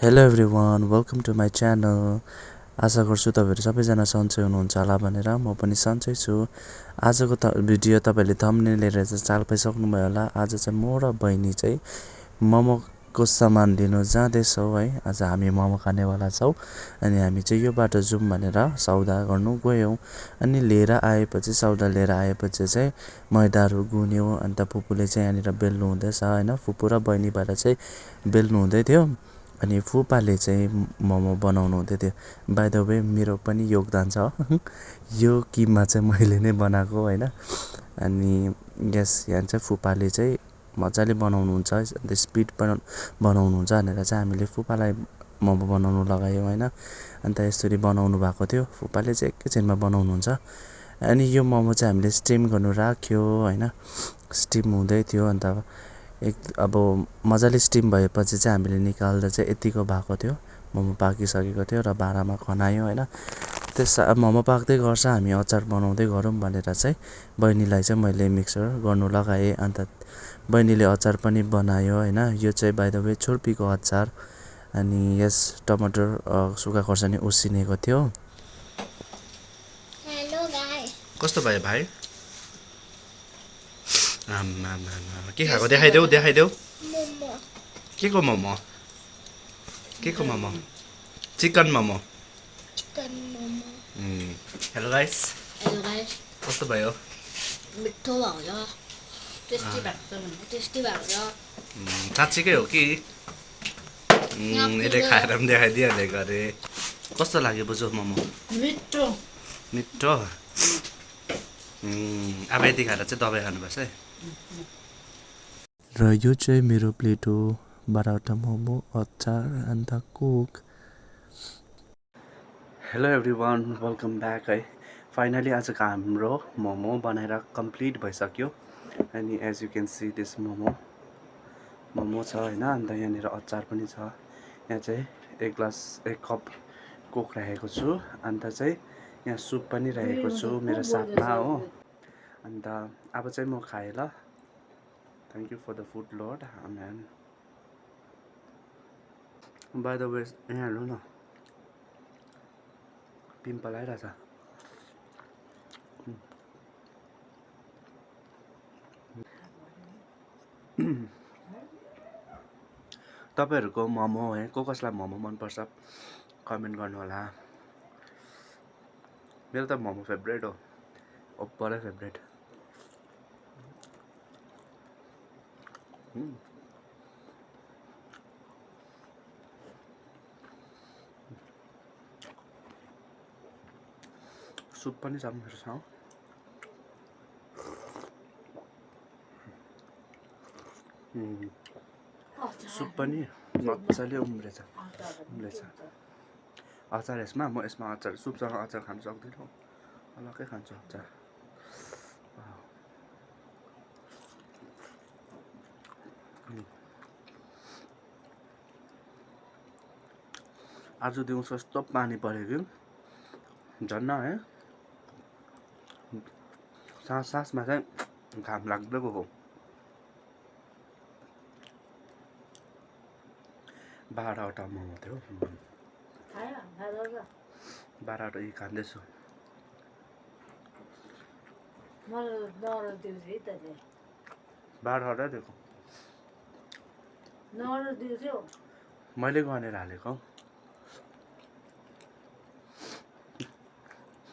Hello everyone welcome to my channel. आशा गर्छु तपाईँहरू सबैजना सन्चै हुनुहुन्छ होला भनेर म पनि सन्चै छु। आजको भिडियो तपाईँहरूले थम्बनेल हेरेर चाहिँ चाल पाइसक्नुभयो होला। आज चाहिँ म र बहिनी चाहिँ मोमोको सामान लिनु जाँदैछौँ है। आज हामी मोमो खानेवाला छौँ अनि हामी चाहिँ यो बाटो जाउँ भनेर सौदा गर्नु गयौँ। अनि सौदा लिएर आएपछि चाहिँ मैदाहरू गुन्यो। अन्त फुपूले चाहिँ यहाँनिर बेल्नु हुँदैछ होइन। फुपू र बहिनीबाट चाहिँ बेल्नु हुँदै थियो अनि फुपाले चाहिँ मोमो बनाउनु हुँदै थियो। बाइ द वे मेरो पनि योगदान छ यो किमा चाहिँ मैले नै बनाएको होइन। अनि यस यहाँ चाहिँ फुपाले चाहिँ मजाले बनाउनुहुन्छ अन्त स्पिड बनाउनुहुन्छ भनेर चाहिँ हामीले फुपालाई मोमो बनाउनु लगायौँ होइन। अन्त यसरी बनाउनु भएको थियो। फुपाले चाहिँ एकैछिनमा बनाउनुहुन्छ। अनि यो मोमो चाहिँ हामीले स्टिम गर्नु राख्यो होइन। स्टिम हुँदै थियो अन्त अब मजाले स्टिम भएपछि चाहिँ हामीले निकाल्दा चाहिँ यतिको भएको थियो। मोमो पाकिसकेको थियो र भाँडामा खनायो होइन। मोमो पाक्दै गर्छ हामी अचार बनाउँदै गरौँ भनेर चाहिँ बहिनीलाई चाहिँ मैले मिक्सर गर्नु लगाएँ। अन्त बहिनीले अचार पनि बनायो होइन। यो चाहिँ बाइ द वे छुर्पीको अचार। अनि यस टमाटर सुक्खा खोर्सानी उसिनेको थियो। कस्तो भयो भाइ? के खाएको देखाइदेऊ के को momo? Chicken momo. Hello guys कस्तो भयो? मिठो भएको छ, टेस्टी भएको छ। साँच्चीकै हो कि? यसले खाएर पनि देखाइदिइहाले गरे। कस्तो लाग्यो बोजू मोमो? मिठो। अब यति खाएर चाहिँ दबाई खानुपर्छ है। र यो चाहिँ मेरो प्लेट हो। 12वटा मोमो, अचार अन्त Coke. Hello everyone welcome back है। फाइनली आजको हाम्रो मोमो बनाएर कम्प्लिट भइसक्यो। अनि as you can see this momo छ होइन। अन्त यहाँनिर अचार पनि छ। यहाँ चाहिँ एक कप कोक राखेको छु। अन्त चाहिँ यहाँ सुप पनि राखेको छु मेरो साथमा हो। अन्त अब चाहिँ म खाएँ ल। Thank you for the food Lord amen. By the way यहाँ हेर्नु न पिम्पल आइरहेछ। तपाईँहरूको मोमो है कसलाई मोमो मनपर्छ कमेन्ट गर्नु होला। मेरो त मोमो फेभरेट हो, ओभरै फेभरेट। सुप पनि छ मेरोसँग। सुप पनि मजाले उम्रेछ। अचार यसमा म यसमा अचार सुपसँग अचार खानु सक्दिनँ। अलग्गै खान्छु अचार। आज दिउँसो यस्तो पानी पऱ्यो कि झन् है। सासमा चाहिँ घाम लाग्दै गएको। 12वटा मोमो थियो। 12वटा यी खाँदैछु। 12वटा दिएको मैले गनेर हालेको।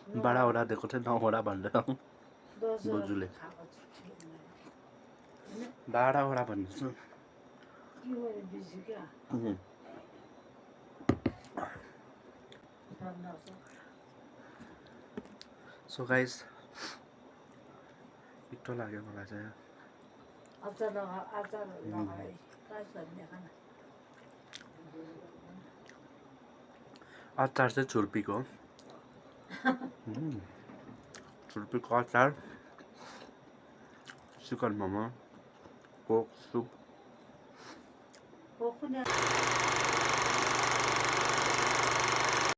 12वटा दिएको थियो 9वटा भन्दै बोजूले 12वटा भन्दैछु। सो गाइस मिठो लाग्यो मलाई चाहिँ। अचार चाहिँ छुर्पीको छुर्पीको अचार, चिकन मोमो, कोक, सुप।